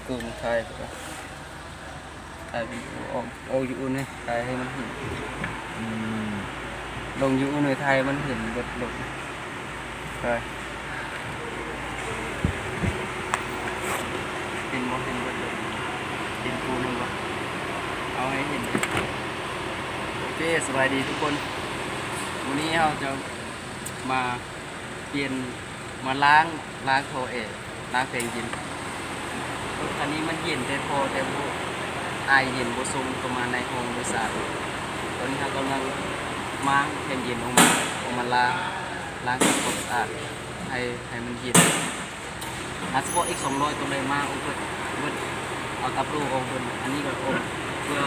ໂກງຖ່າຍ ຖ່າຍວິດີໂອອອກ ອອກຢູ່ອຸ່ນເລີຍ ຖ່າຍໃຫ້ມັນເຫັນ ອືມ ລົງຢູ່ອຸ່ນເລີຍ ຖ່າຍໃຫ້ມັນເຫັນເບິດລົດ ໄປ ເຫັນບໍ່? ເຫັນເບິດລົດ ເຫັນປູນບໍ່? ເອົາໃຫ້ເຫັນເລີຍ ໂອເຄ ສະບາຍດີທຸກຄົນ ມື້ນີ້ເຮົາຈະມາ ປ່ຽນ ມາລ້າງ ລ້າງທໍ່ແອ ລ້າງແປງເຢັນ ລົດຄັນນີ້ມັນເຢັນແຕ່ທໍ່ ແຕ່ບໍ່ ອາຍເຢັນບໍ່ສົ່ງເຂົ້າມາໃນຫ້ອງໂດຍສານ ຕອນນີ້ເຮົາກຳລັງມ້າງແປງເຢັນອອກມາ ເອົາມາລ້າງ ລ້າງທຳຄວາມສະອາດໃຫ້ ໃຫ້ມັນເຢັນ ອາດສະເພາະເອັກສອງຮ້ອຍ ຕ້ອງໄດ້ມ້າງອອກເບິດ ເບິດ ເອົາຕາໂປອອກເບິດ ອັນນີ້ກໍອອກ ເພື່ອ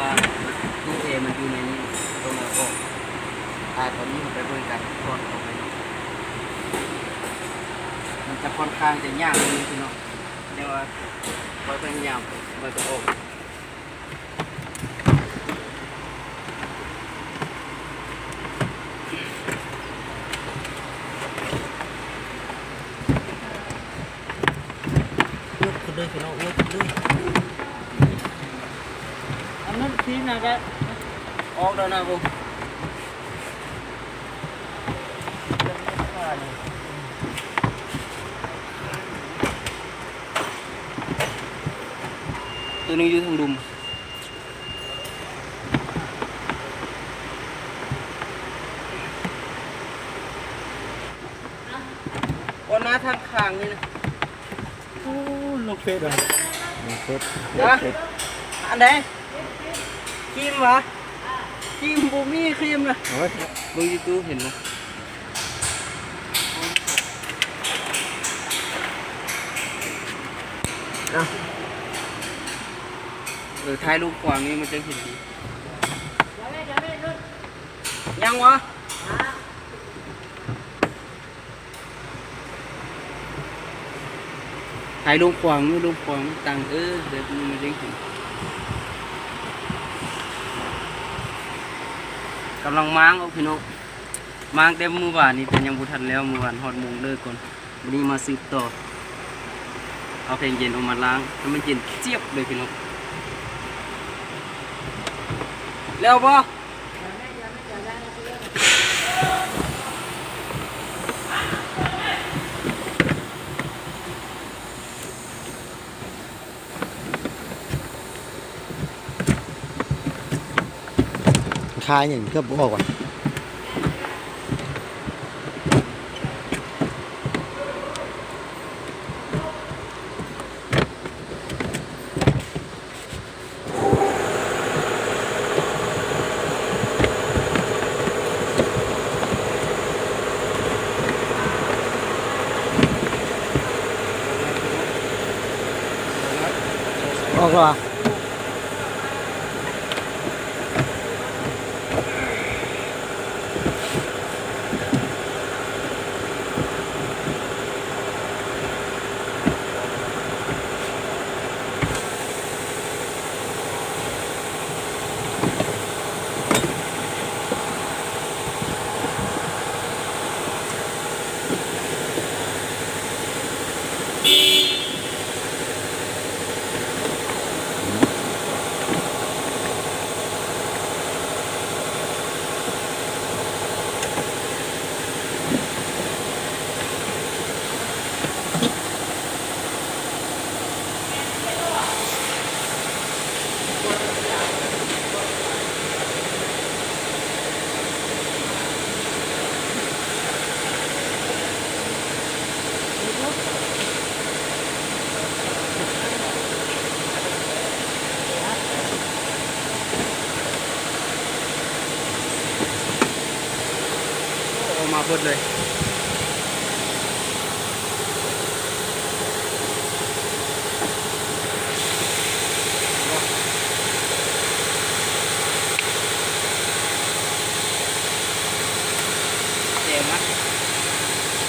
ຕູ້ແອມັນຢູ່ໃນນີ້ ຕ້ອງໄດ້ອອກ ອາ ຕອນນີ້ເຮົາໄປເບິ່ງກັນ ຖອດອອກໄປເນາະ ມັນຈະຂ້ອນຂ້າງຈະຍາກໜ້ອຍໜຶ່ງເນາະ ແຕ່ວ່າຂ້ອຍພະຍາຍາມ ມັນກໍອອກ ຍົກຂຶ້ນເລີຍພີ່ນ້ອງ ຍົກຂຶ້ນເລີຍ ອັນນັ້ນທີນະໄດ້ ອອກແລ້ວນະ ຕົວໜຶ່ງຢູ່ທາງລຸ່ມ ໂອນາທາງຂ້າງນີ້ນະ ໂອ້ ລົງເຟສ ລົງເຟສ ຮະ ອັນໃດ? ຄຣີມຫວາ? ຄຣີມ ບໍ່ມີຄຣີມນະ ໂອ້ຍ ເບິ່ງຢູທູບເຫັນນະ ເອົາ ເອີ ຖ່າຍລົງຂວາງນີ້ມັນຈັ່ງເຫັນດີ ຍັງຫວາ? ຖ່າຍລົງຂວາງ ລົງຂວາງຕັ້ງ ເອີ ແບບນີ້ມັນຈັ່ງເຫັນ ກຳລັງມ້າງເອົາພີ່ນ້ອງ ມ້າງແຕ່ມື້ວານນີ້ ແຕ່ຍັງບໍ່ທັນແລ້ວ ມື້ວານຮອດໂມງເລີກກ່ອນ ມື້ນີ້ມາສືບຕໍ່ ເອົາແປງເຢັນອອກມາລ້າງໃຫ້ມັນເຢັນຈຽບເລີຍພີ່ນ້ອງ ແລ້ວບໍ່? ຄາຫຍັງເກືອບບໍ່ອອກວ່າ. ອອກແລ້ວຫວາ? ໂອ້ ອອກມາເບິດເລີຍ. ແດງນະ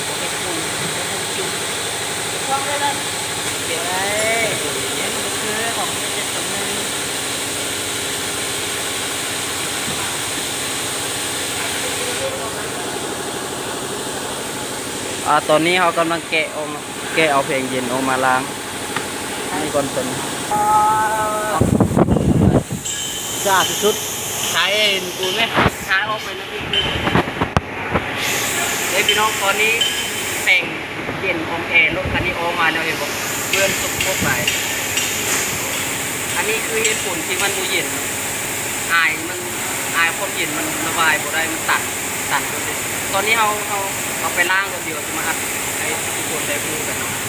ບໍ່ໄປປຸງ ບໍ່ປຸງຈຸ່ມ ຄວາມໄດ້ລະ ດຽວໄດ້ ດຽວເຢັນ ບໍ່ຄືຂອງເຈັດສອງໜຶ່ງ. ອາ ຕອນນີ້ເຮົາກຳລັງແກະອອກເນາະ ແກະເອົາແຜງເຢັນອອກມາລ້າງ ໃຫ້ ກ່ອນຕົນ ຈ້າທີ່ສຸດ ໃສ່ເຫັນກູແມ ຫາອອກໄປນຳອີກ. ເດ້ພີ່ນ້ອງ ຕອນນີ້ແປງເຢັນຂອງແອລົດຄັນນີ້ອອກມາແລ້ວ ເຫັນບໍ່? ເປື້ອນສົກປົກຫຼາຍ. ອັນນີ້ຄືເຫດຜົນທີ່ມັນບໍ່ເຢັນເນາະ ອາຍມັນ ອາຍຄວາມເຢັນມັນລະບາຍບໍ່ໄດ້ ມັນຕັນ ຕັນໝົດເລີຍ. ຕອນນີ້ເຮົາ ເຮົາເອົາໄປລ້າງກ່ອນ ດຽວຈະມາອັດໃຫ້ທຸກຄົນໄດ້ຮູ້ກັນເນາະ.